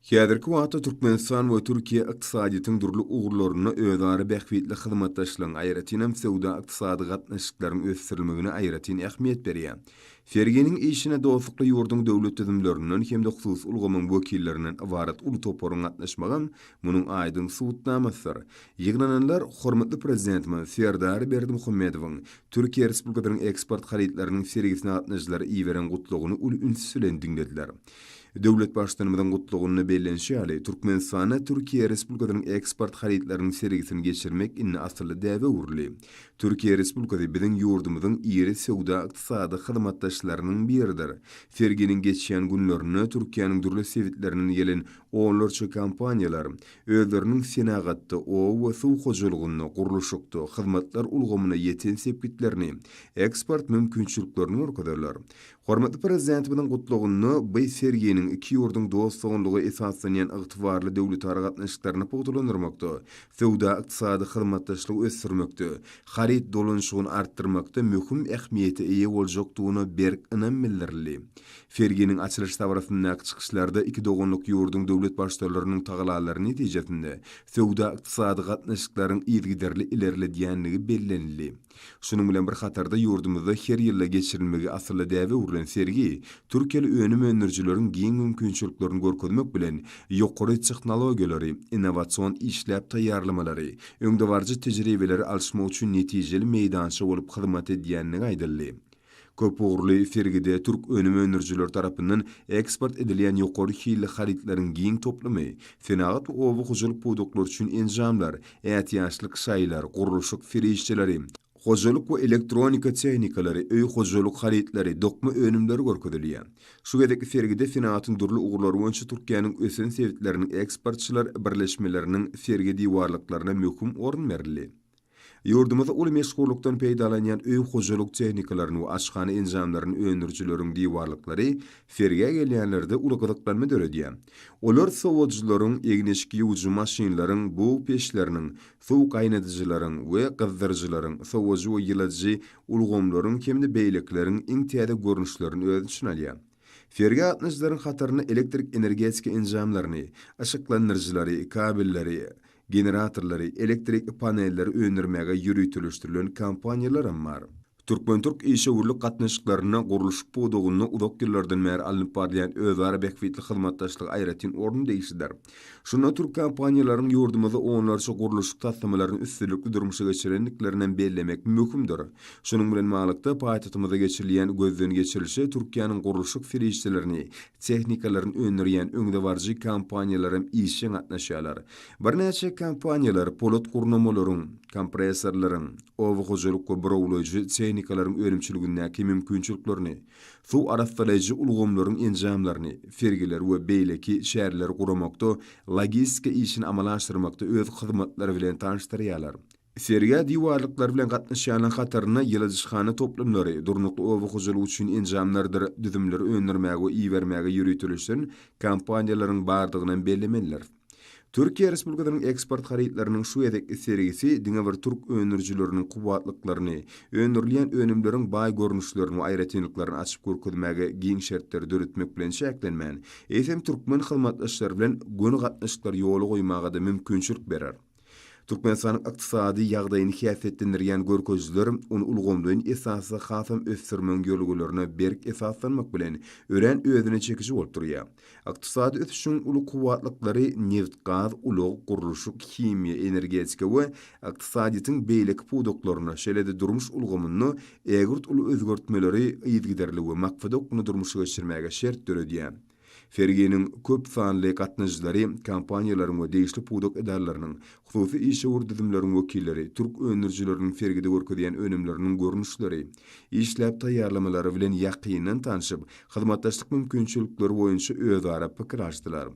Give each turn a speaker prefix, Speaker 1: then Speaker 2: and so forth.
Speaker 1: Häzirki wagtda Türkmenistan we Türkiýe ykdysadyýetiň dürli ugurlarynda özara bähbitli hyzmatdaşlygyň, aýratynam söwda-ykdysady gatnaşyklaryň ösdürilmegine aýratyn ähmiýet berýär. Serginiň işine dostlukly ýurduň döwlet düzümlerinden hem-de hususy ulgamyň wekillerinden ybarat uly toparyň gatnaşmagam munuň aýdyň subutnamasydyr. Ýygnananlar hormatly Prezidentimiz Serdar Berdimuhamedowyň Türkiýe Respublikasynyň eksport harytlarynyň sergisine gatnaşyjylara iberen gutlagyny uly üns bilen diňlediler. Döwlet Baştutanymyzyň Gutlagynda bellenişi ýaly, Türkmenistanda Türkiýe Respublikasynyň eksport harytlarynyň sergisini geçirmek indi asylly däbe öwrüldi. Türkiýe Respublikasy biziň ýurdumyzyň iri söwda-ykdysady hyzmatdaşlarynyň biridir. Serginiň geçýän günlerinde Türkiýäniň dürli sebitlerinden gelen onlarça kompaniýalar özleriniň senagatda, oba we suw hojalygynda, gurluşykda, hyzmatlar ulgamynda ýeten sepgitlerini, eksport mümkinçiliklerini görkezerler. Hormatly Prezidentimiziň Gutlagynda bu serginiň iki ýurduň dost-doganlyga esaslanýan ygtybarly döwletara gatnaşyklaryny pugtalandyrmakda, söwda-ykdysady hyzmatdaşlygy ösdürmekde, haryt dolanyşygyny artdyrmakda möhüm ähmiýete eýe boljakdygyna berk ynam bildirildi. Serginiň açylyş dabarasyndaky çykyşlarda iki doganlyk ýurduň döwlet Baştutanlarynyň tagallalary netijesinde söwda-ykdysady gatnaşyklaryň yzygiderli ilerledýändigi bellenildi. Şunuň bilen bir hatarda ýurdumyzda her ýylda geçirilmegi asylly däbe öwrülen sergi türkiýeli önüm öndürijileriň giň mümkinçiliklerini görkezmek bilen, ýokary tehnologiýalary, innowasion işläp taýýarlamalary, öňdebaryjy tejribeleri alyşmak üçin netijeli meýdança bolup hyzmat edýändigi aýdyldy. Köpugurly sergide türk önüm öndürijileri tarapyndan eksport edilýän ýokary hilli harytlaryň giň toplumy, senagat we oba hojalyk pudaklary üçin enjamlar, ätiýaçlyk şaýlar, gurluşyk serişdeleri, hojalyk we elektronika tehnikalary, öý hojalyk harytlary, dokma önümleri görkezilýär. Şu gezekki sergide senagatyň dürli ugurlary boýunça Türkiýäniň ösen sebitleriniň eksportçylar birleşmeleriniň sergi diwarlyklaryna möhüm orun berildi. Ýurdumyzda uly meşhurlykdan peýdalanýan öý hojalyk tehnikalaryny we aşhana enjamlaryny öndürijileriň diwarlyklary sergä gelýänlerde uly gyzyklanma döredýär. Olar sowadyjylaryň, egin-eşik ýuwujy maşynlaryň, bug peçleriniň, suw gaýnadyjylaryň we gyzdyryjylaryň, sowadyjy we ýyladyjy ulgamlaryň hem-de beýlekileriň iň täze görnüşlerini öz içine alýar. Sergä gatnaşyjylaryň hatarynda elektrik energetika enjamlaryny, yşyklandyryjylary, kabelleri, generatorlary, elektrik panelleri öndürmäge ýöriteleşdirilen kompaniýalaram bar. Türkmen-türk işewürlik gatnaşyklarynda gurluşyk pudagynda uzak ýyllardan bäri alnyp barylýan özara bähbitli hyzmatdaşlyga aýratyn orun degişlidir. Şunda türk kompaniýalaryň ýurdumyzda onlarça gurluşyk taslamalaryny üstünlikli durmuşa geçirendiklerinem bellemek möhümdir. Şunuň bilen baglylykda, paýtagtymyzda geçirilýän gözden geçirilişe Türkiýäniň gurluşyk serişdelerini, tehnikalaryny öndürýän öňdebaryjy kompaniýalaram işjeň gatnaşýarlar. Birnäçe kompaniýalar polat gurnamalaryň, kompressorlaryň, oba hojalyk we burawlaýjy tehnikalaryň önümçiligindäki mümkinçiliklerini, suw arassalaýjy ulgamlaryň enjamlaryny, sergileri we beýleki çäreleri guramakda, logistika işini amala aşyrmakda öz hyzmatlary bilen tanyşdyrýarlar. Sergä diwarlyklar bilen gatnaşýanlaryň hatarynda ýyladyşhana toplumlary, durnukly oba hojalygy üçin enjamlardyr düzümleri öndürmäge we ibermäge ýöriteleşen kompaniýalaryň bardygynam bellemelidir. Türkiýe Respublikasynyň eksport harytlarynyň şu gezekki sergisi diňe bir türk öndürijileriniň kuwwatlyklaryny, öndürilýän önümleriň baý görnüşlerini we aýratynlyklaryny açyp görkezmäge giň şertleri döretmek bilen çäklenmän, eýsem türkmen hyzmatdaşlary bilen göni gatnaşyklary ýola goýmaga-da mümkinçilik berer. Türkmenistanyň ykdysady ýagdaýyny häsiýetlendirýän görkezijiler ony ulgamlaýyn esasda hasam ösdürmegiň ýörelgelerine berk esaslanmak bilen, örän özüne çekiji bolup durýar. Ykdysady ösüşiň uly kuwwatlyklary nebit-gaz, ulag, gurluşyk, himiýa, energetika we ykdysadyýetiň beýleki pudaklarynda, şeýle-de durmuş ulgamynda ägirt uly özgertmeleri yzygiderli we maksada okgunly durmuşa geçirmäge şert döredýär. Serginiň köp sanly gatnaşyjylary, kompaniýalaryň we degişli pudak edaralarynyň, hususy işewür düzümleriň wekilleri türk öndürijileriniň sergide görkezýän önümleriniň görnüşleri, işläp taýýarlamalary bilen ýakyndan tanşyp, hyzmatdaşlyk mümkinçilikleri boýunça özara pikir alyşdylar.